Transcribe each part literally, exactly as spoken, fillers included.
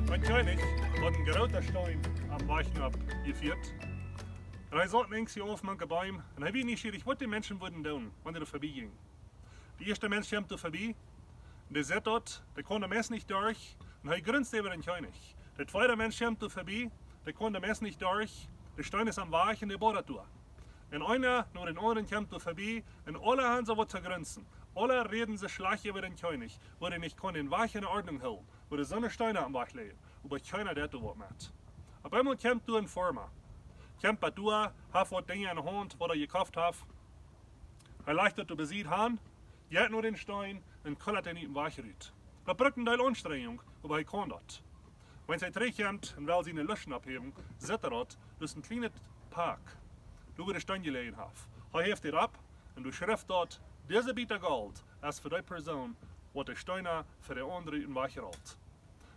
Een Kjennich haud een grooten Steen aum Wajch nopp jefieet. Un hee saut eenen Enj auf mank de Beem un hee wia nieschierich, waut de Menschen wudden doonen, wan dee doa verbie jinjen. De ieeschte Mensch kjemt doa verbie, dee sitt daut, dee kaun doa meist nich derch, un hee grunst äwa dän Kjennich. De tweede Mensch kjemt doa verbie, dee kaun doa meist nich derch, de Steen es aum Wajch un dee bodat doa. Un eena no dän aundren kjemt doa verbie, un aule han see waut to grunsen. Aule räden see schlajcht äwa dän Kjennich, woo dee nich kaun dän Wajch enne Ordnunk hoolen, woo doa soone Steena aum Wajch lijen. Oba kjeena deit doa waut met. Opp eemol kjemt doa een Foarma. Kjemt bat doa, haft waut Dinja enne Haunt, waut hee jekoft haft. Hee lajcht daut doa besied han, jeit no dän Steen un kullat dän ut dän Wajch rut. Daut brukt een Deel Aunstrenjunk, oba hee kaun daut. Wan hee trigjkjemt un well siene Luschen opphäwen, sitt hee daut, daut es een kjlienet Pak, doa wua de Steen jeläajen haft. Hee heft dän opp un doa schrift daut: "Dise Bieet Golt es fa dee Persoon, waut de Steena fa de aundre ut dän Wajch rolt."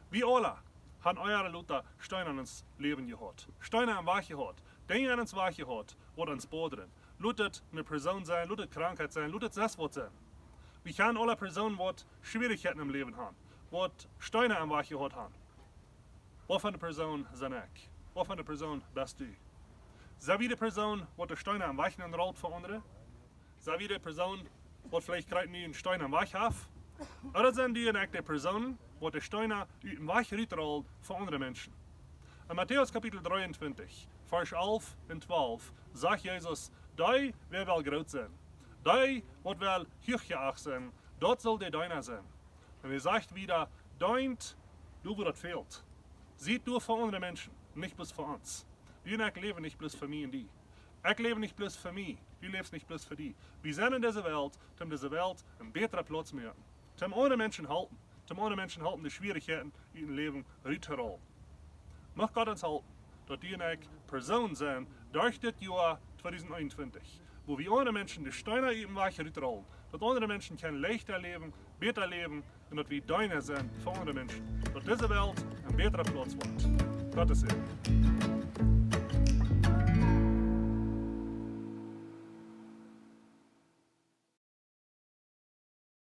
Wie aule han ea lota Steena en ons Läwen jehaut. Steena aum Wajch jehaut. Dinja en ons Wajch jehaut, waut ons bodren. Lot et eene Persoon sennen, lot et Krankheit sennen, lot et sest waut sennen. Wie kjanen aule Persoonen, waut Schwierichkjeiten em Läwen han, waut Steena aum Wajch jehaut han. Waut fa eene Persoon sie ekj? Waut fa eene Persoon best du? Sie wie de Persoon, waut de Steena aum Wajch nenrolt fa aundre? Sie wie de Persoon, waut veleicht krakjt nu een Steen aum Wajch haft? Ooda sent du un ekj de Persoonen, waut de Steena ut dän Wajch rutrollen fa aundre Menschen? En Matäus Kapitel dreeuntwintich, Varsch alf un twalf, sajcht Jesus: "Dee, wäa well groot sennen, dee, waut well huachjeacht sennen, daut saul de Deena sennen." Un hee sajcht wieda: "Deent doa, wua daut fält. Siet doa fa aundre Menschen, nich bloos fa ons. Du un ekj läwen nich bloos fa mie un die. Ekj läw nich bloos fa mie, du läfst nich bloos fa die. Wie sent en dise Welt, om dise Welt eene bätre Plauts to moaken. Om aundre Menschen halpen, om aundre Menschen halpen, de Schwierichkjeiten ut äa Läwen ruttorolen." Mucht Gott ons halpen, daut du un ekj Persoonen sent, derch dit Joa tweedusent eenuntwintich, wua wie aundre Menschen de Steena ut dän Wajch rutrollen, daut aundre Menschen kjennen leichta läwen, bäta läwen, un daut wie Deena sent fa aundre Menschen, daut dise Welt eene bätre Plauts woat. Gott sie Säajen.